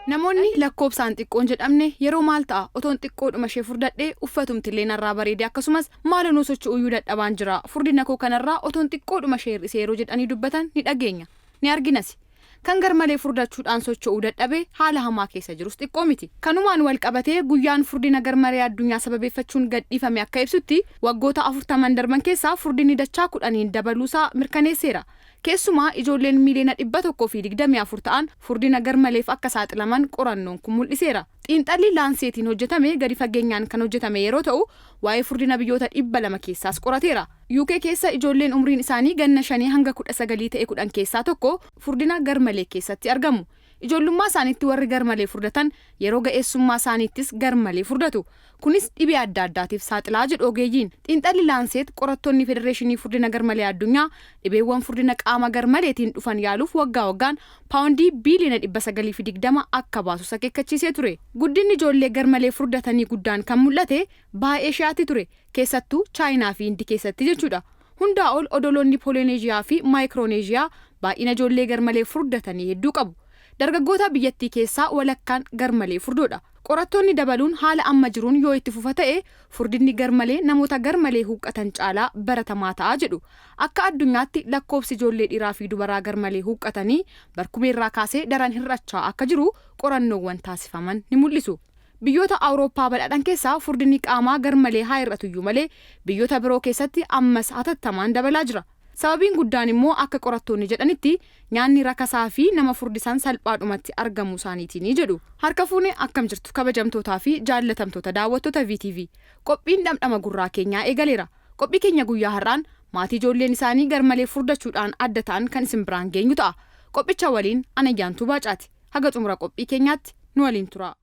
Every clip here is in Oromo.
Namoonni lakkoofsaan xiqqoon jedhamne yeroo maal ta'a otoon xiqqoodhuma ishee furdadhee uffatumtillee narraa bareede akkasumas maalonuu socho'uyyuu dadhabaan jira furdina koo kanarraa otoon xiqqoodhuma ishee hir'isee yeroo jedhanii dubbatan ni dhageenya ni arginas. Kan garmalee furdachuudhaan socho'uu dadhabee haala hamaa keessa jirus xiqqoo miti. Kanumaan wal qabatee guyyaan furdina garmalee addunyaa sababeeffachuun gadhiifame akka ibsutti waggoota 40 darban keessaa furdinni dachaa 10 dabaluusaa mirkaneesseera. Keessumaa ijoolleen miiliyoona 124 ta'an furdina garmaleef akka saaxilaman qorannoon kun mul'iseera. Xiinxalli Laanseetiin hojjetame gadi fageenyaan kan hojjetame yeroo ta'u waa'ee furdina biyyoota 200 keessaas qorateera. UK keessa ijoolleen umriin isaanii ganna 5 hanga 19 ta'e 10 keessaa tokko furdina garmalee keessatti argamu. Ijoollummaa isaaniitti warri garmalee furdatan yeroo ga'eessummaa isaaniittis garmalee furdatu. Kunis dhibee adda addaatiif saaxilaa jedhu ogeeyyiin. Xiinxalli Laanseet qorattoonni Federeeshinii Furdina Garmalee Addunyaa dhibeewwan furdina qaama garmaleetiin dhufan yaaluuf waggaa waggaan paawundii biiliyoona 920 akka baasus akeekkachiisee ture. Guddinni ijoollee garmalee furdatanii guddaan kan mul'ate Baha Eeshiyaatti ture, keessattuu Chaayinaa fi Hindi keessatti jechuudha. Hundaa ol odoloonni Poolineezhiyaa fi Maayikirooneezhiyaa baay'ina ijoollee garmalee furdatanii hedduu qabu. Dargaggoota biyyattii keessaa walakkaan garmalee furdoodha. Qorattoonni dabaluun haala amma jiruun yoo itti fufa ta'e furdinni garmalee namoota garmalee huuqqatan caalaa baratamaa ta'a jedhu. Akka addunyaatti lakkoofsi ijoollee dhiiraa fi dubaraa garmalee huuqqatanii barkumeerraa kaasee daran hir'achaa akka jiru qorannoowwan taasifaman ni mul'isu. Biyyoota Awurooppaa badhaadhan keessaa furdinni qaamaa garmalee haa hir'atuyyuu malee biyyoota biroo keessatti ammas hatattamaan dabalaa jira. Sababiin guddaan immoo akka qorattoonni jedhanitti nyaanni rakasaa fi nama furdisan salphaadhumatti argamuu isaaniitiini jedhu. Harka fuune akkam jirtu kabajamtootaa fi jaallatamtoota daawwattoota VTV. Qophiin dhamdhama gurraa keenyaa eegaleera. Qophii keenya guyyaa har'aan maatii ijoolleen isaanii garmalee furdachuudhaan adda ta'an kan isin biraan geenyu ta'a. Qophicha waliin an Ayyaantuu Baacaati. Haga xumura qophii keenyaatti nu waliin turaa.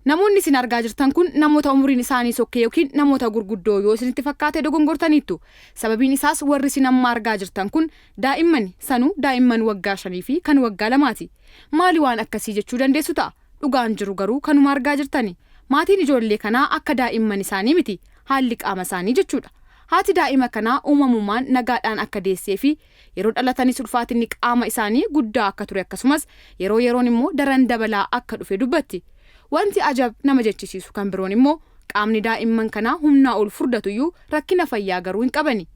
Namoonni isin argaa jirtan kun namoota umuriin isaanii sokkee yookiin namoota gurguddoo yoo isinitti fakkaate dogongortaniittu. Sababiin isaas warri isin amma argaa jirtan kun daa'immani, sanuu daa'imman waggaa 5 fi kan waggaa 2ti. Maali waan akkasii jechuu dandeessu ta'a. Dhugaan jiru garuu kanuma argaa jirtani. Maatiin ijoollee kanaa akka daa'imman isaanii miti, haalli qaama isaanii jechuudha. Haati daa'ima kanaa uumamumaan nagaadhaan akka deessee fi yeroo dhalatanis ulfaatinni qaama isaanii guddaa akka ture akkasumas yeroo yeroon immoo daran dabalaa akka dhufe dubbatti. Wanti ajab nama jechisiisu kan biroon immoo qaamni daa'imman kanaa humnaa ol furdatuyyuu rakkina fayyaa garuu hin qabani.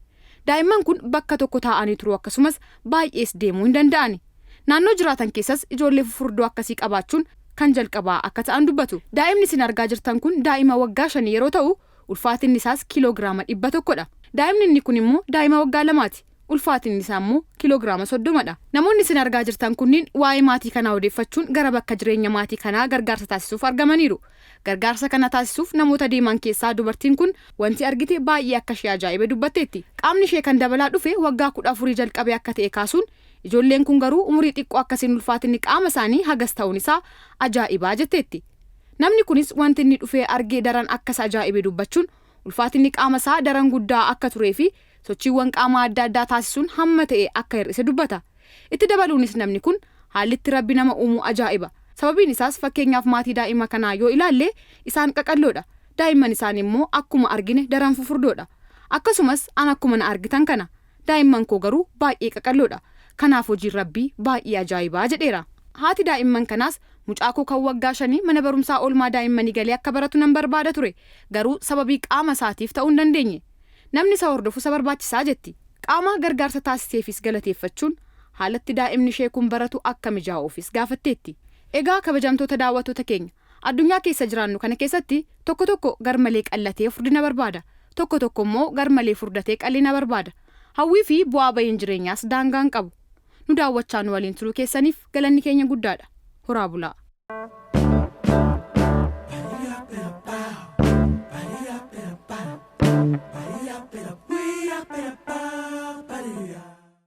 Daa'imman kun bakka tokko taa'anii turuu akkasumas baay'ees deemuu hin danda'ani. Naannoo jiraatan keessas ijoollee fufurdoo akkasii qabaachuun kan jalqabaa akka ta'an dubbatu. Daa'imni isin argaa jirtan kun daa'ima waggaa shanii yeroo ta'u, ulfaatinni isaas kiiloogiraama 100 dha. Daa'imni inni kun immoo daa'ima waggaa lamaati. Ulfaatinni isaa immoo kiiloogiraama 30 dha. Namoonni isin argaa jirtan kunniin waa'ee maatii kanaa odeeffachuun gara bakka jireenya maatii kanaa gargaarsa taasisuuf argamaniiru. Gargaarsa kana taasisuuf namoota deeman keessaa dubartiin kun wanti argite baay'ee akka ishee ajaa'ibe dubbatteetti. Qaamni ishee kan dabalaa dhufe waggaa 14 jalqabee akka ta'e kaasuun Ijoolleen kun garuu umurii xiqqoo akkasiin ulfaatinni qaama isaanii hagas ta'uun isaa ajaa'ibaa jetteetti. Namni kunis wanti inni dhufee arge daran akka isa ajaa'ibe dubbachuun ulfaatinni qaama isaa daran guddaa akka turee fi sochiiwwan qaamaa adda addaa taasisuun hamma ta'e akka hir'ise dubbata. Itti dabaluunis namni kun haalli itti Rabbi nama uumu ajaa'iba. Sababiin isaas fakkeenyaaf maatii daa'ima kanaa yoo ilaalle isaan qaqalloodha. Daa'imman isaanii immoo akkuma argine daran fufurdoodha. Akkasumas an akkuma na argitan kana. Daa'imman koo garuu baay'ee qaqalloodha. Kanaaf hojiin Rabbii baay'ee ajaa'ibaa jedheera. Haati daa'imman kanaas mucaa koo kan waggaa shanii mana barumsaa oolmaa daa'immanii galee akka baratu nan barbaada ture. Garuu sababii qaama isaatiif ta'uu hin dandeenye. Namni isa hordofu isa barbaachisaa jetti. Qaama gargaarsa taasiseefis galateeffachuun haalatti daa'imni ishee kun baratu akka mijaa'uufis gaafatteetti. Egaa kabajamtoota daawwattoota keenya Addunyaa keessa jiraannu kana keessatti tokko tokko garmalee qallatee furdina barbaada. Tokko tokko immoo garmalee furdatee qallina barbaada. Hawwii fi bu'aa ba'iin jireenyaas daangaa hin qabu. Nu daawwachaa nu waliin turuu keessaniif galanni keenya guddaadha. Horaa bulaa!